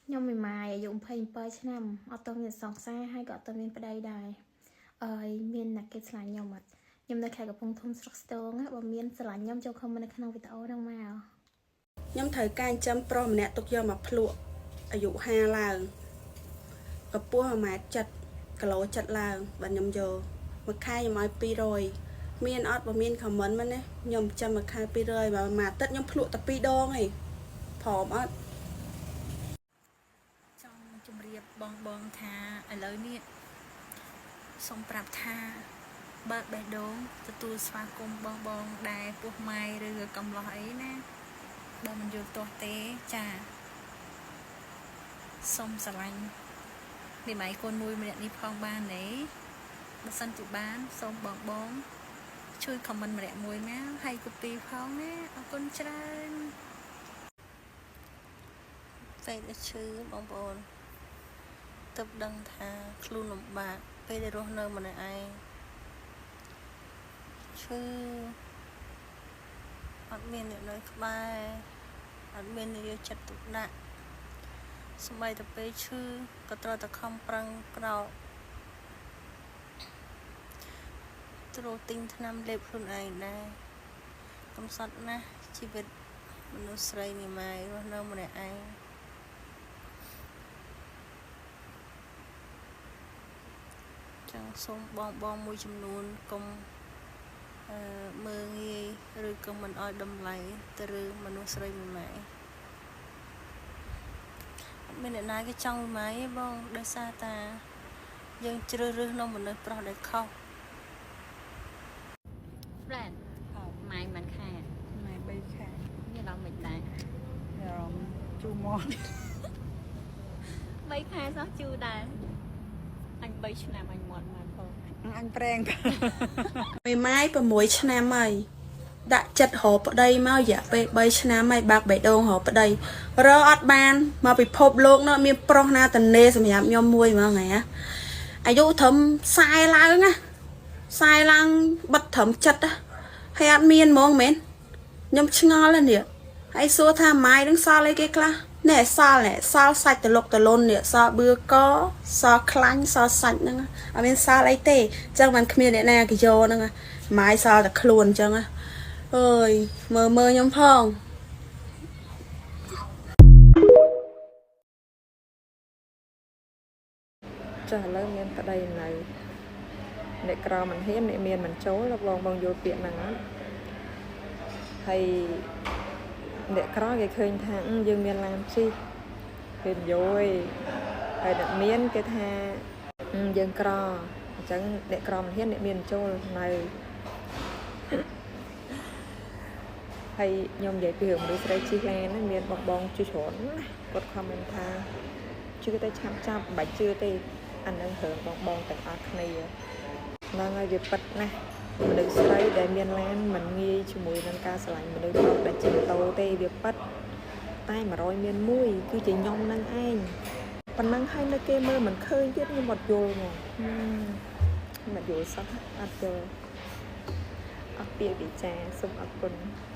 ខ្ញុំមីម៉ាយអាយុ27ឆ្នាំអត់ទាន់មានសង្សារហើយក៏អត់ទាន់មានប្តីដែរអើយមានអ្នកគេឆ្លាញ់ខ្ញុំអត់ខ្ញុំនៅខេត្តកំពង់ធំស្រុកស្ទងណាបើមានស្រឡាញ់ខ្ញុំចូល comment នៅក្នុងវីដេអូហ្នឹងមក ខ្ញុំត្រូវការចិញ្ចឹមប្រុសម្នាក់ទុកយកមកភ្លក់អាយុ50ឡើងកម្ពស់1ម៉ែត្រ7គីឡូ7ឡើងបាទខ្ញុំយកមួយខែខ្ញុំឲ្យ200មានអត់បើមាន comment មកណាខ្ញុំចាំមួយខែ200បើមួយអាទិត្យខ្ញុំភ្លក់តែ2ដងឯងព្រមអត់ ចង់ជម្រាបបងបងថាឥឡូវនេះសូមប្រាប់ថាបើកបេះដូងទទួលស្វាគមន៍បងបងដែលពោះម៉ាយឬក៏កំឡោះអីណាបើមិនយល់ទាស់ទេចាសូមស្រឡាញ់មីម៉ៃកូនមួយម្នាក់នេះផងបានទេបើសិនជាបានសូមបងបងជួយ comment ម្នាក់មួយមកហើយ copy ផងណាអរគុណច្រើន ពេលដែលឈឺបងប្អូនទើបដឹងថាខ្លួនលំបាកពេលដែលរស់នៅម្នាក់ឯងឈឺអត់មានអ្នកនៅក្បែរអត់មានអ្នកយកចិត្តទុកដាក់សម្បីតែពេលឈឺក៏ត្រូវតែខំប្រឹងក្រោកត្រូវទិញថ្នាំលេបខ្លួនឯងដែរកំសត់ណាស់ជីវិតមនុស្សស្រីមីម៉ាយរស់នៅម្នាក់ឯង ចឹងសូមបងបងមួយចំនួនកុំអឺមើងងាយឬក៏មិនអោយតម្លៃទៅលើមនុស្សស្រីមួយម៉ែអត់មានអ្នកណាគេចង់មួយម៉ែទេបងដោយសារតា យើងជ្រើសរើសនៅមនុស្សប្រុសដែលខុស Friend ម៉ាយមិនខែ ម៉ែ3ខែ មានអារម្មណ៍មិនដែរ អារម្មណ៍ជូរមាត់ 3ខែសោះជូរដែរអញ3ឆ្នាំអញមាត់មកផង អញប្រេង មេម៉ាយ6ឆ្នាំហើយដាក់ចិត្តរកប្តីមករយៈពេល3ឆ្នាំហើយបើកបេះដូងរកប្តីរកអត់បានមកពិភពលោកនោះមានប្រុសណាតនេសម្រាប់ខ្ញុំមួយហ្មងហ៎អាយុត្រឹម40ឡើងណា40ឡើងបិទត្រឹមចិត្តណាហើយអត់មានហ្មងមែនខ្ញុំឆ្ងល់ណាស់នេះហើយសួរថាម៉ាយនឹងសល់អីគេខ្លះនេះសល់នេះសល់សាច់តលុកតលុននេះសល់បឿកសល់ខ្លាញ់សល់សាច់ហ្នឹងអត់មានសល់អីទេអញ្ចឹងបានគ្មានអ្នកណាគេយកហ្នឹងម៉ាយសល់តែខ្លួនអញ្ចឹងណាអើយមើលមើលខ្ញុំផង ចាស់ឥឡូវមានប្តីនៅអ្នកក្រមិនហ៊ានអ្នកមានមិនចូលបងបងយល់ពាក្យហ្នឹងអត់ហើយអ្នកក្រគេឃើញថាអឺយើងមានឡានជិះគេមិនយល់ទេហើយអ្នកមានគេថាអឺយើងក្រអញ្ចឹងអ្នកក្រមិនហ៊ានអ្នកមានមិនចូលនៅហើយខ្ញុំនិយាយពីរឿងមនុស្សស្រីជិះឡានហ្នឹងមានបងបងជិះច្រើនណាស់គាត់ comment ថាជឿទៅឆាប់ចាប់មិនបាច់ជឿទេអានឹងរឿងបងបងទាំងអស់គ្នាហ្នឹងហើយវាពិតណាស់មនុស្សស្រីដែលមានឡានមិនងាយជាមួយនឹងការស្រឡាញ់មនុស្សប្រុសដែលជិះម៉ូតូទេវាពិតតែ100មានមួយគឺជាខ្ញុំនឹងឯងប៉ុណ្ណឹងហើយនៅគេមើលមិនឃើញទៀតខ្ញុំអត់យល់ហ្មងហឹមមិនយល់សោះអត់យល់អស់ពាក្យវិចារសូមអរគុណ។